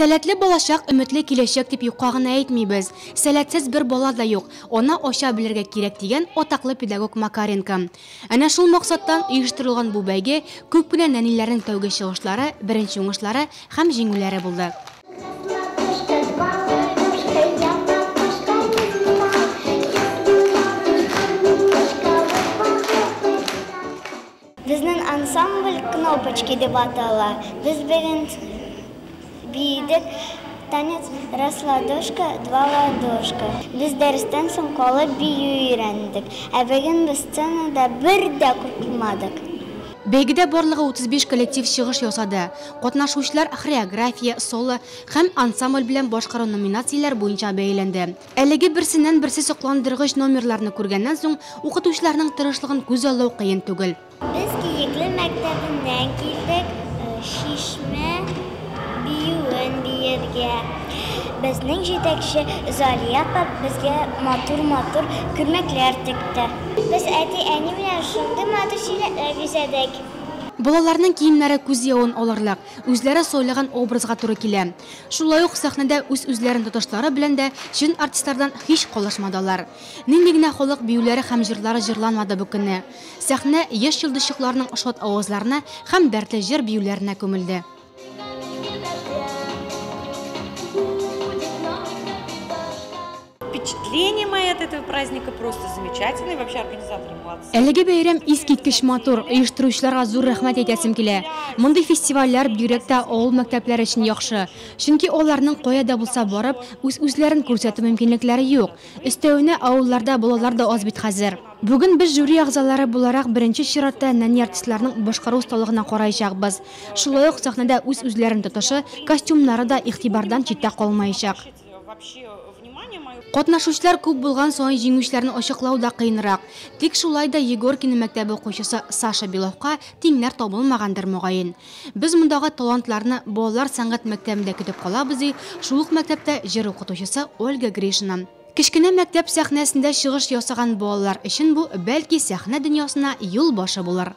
Сәләтле балачак, өметле киләчәк дип юкка гына әйтмибез. Сәләтсез бер бала да юк, аны ача белергә кирәк, дигән атаклы педагог Макаренко. Әнә шул максаттан оештырылган бу бәйге күп кенә нәниләрнең тәүге чыгышлары, беренче уңышлары һәм җиңүләре булды. Безнең ансамбль Кнопочки дип атала. Без бүген биедек танец Раз ладошка, два ладошка. Без дәрестән соң калып бию өйрәндек. Ә бүген без сценада бер дә куркмадык. Бәйгедә барлыгы 35 коллектив чыгыш ясады. Катнашучылар хореография, соло һәм ансамбль белән башкару номинацияләр буенча бәяләнде. Әлеге берсеннән-берсе сокландыргыч номерларны күргәннән соң, укытучыларның тырышлыгын күзаллау кыен түгел. Без Киекле мәктәбеннән килдек, Чишмә биюен биергә. Безнең җитәкче Залия апа безгә матур-матур күлмәкләр текте. Без әти-әни белән шундый матур чиләкләр бизәдек. Балаларның киемнәре күз явын алырлык, үзләре сайлаган образга туры килә. Шулай ук сәхнәдә үз-үзләрен тотышлары белән дә чын артистлардан һич калышмады алар. Нинди генә халык биюләре һәм җырлары җырланмады бу көнне. Сәхнә яшь йолдызчыкларның шат авазларына һәм дәртле җыр-биюләренә күмелде. Впечатления мои от этого праздника просто замечательные. Вообще организаторы молодцы. Әлеге бәйрәм искиткеч матур, оештыручыларга зур рәхмәт әйтәсем килә. Мондый фестивальләр бигрәк тә авыл мәктәпләре өчен яхшы. Чөнки аларның кая да булса барып, үз-үзләрен күрсәтү мөмкинлекләре юк. Өстәвенә, авылларда балалар да аз бит хәзер. Бүген без жюри әгъзалары буларак беренче чиратта нәни артистларның башкару осталыгына караячакбыз. Шулай ук сәхнәдә үз-үзләрен тотышы, костюмнары да игътибардан читтә калмаячак. Катнашучылар күп булган саен җиңүчеләрне ачыклау да кыенрак. Тик шулай да Егоркино мәктәбе укучысы Саша Беловка тиңнәр табылмагандыр, мөгаен. Без мондагы талантларны балалар сәнгать мәктәбендә көтеп калабыз, ди шул ук мәктәптә җыр укытучысы Ольга Гришина. Кечкенә мәктәп сәхнәсендә чыгыш ясаган балалар өчен бу, бәлки, сәхнә дөньясына юл башы булыр.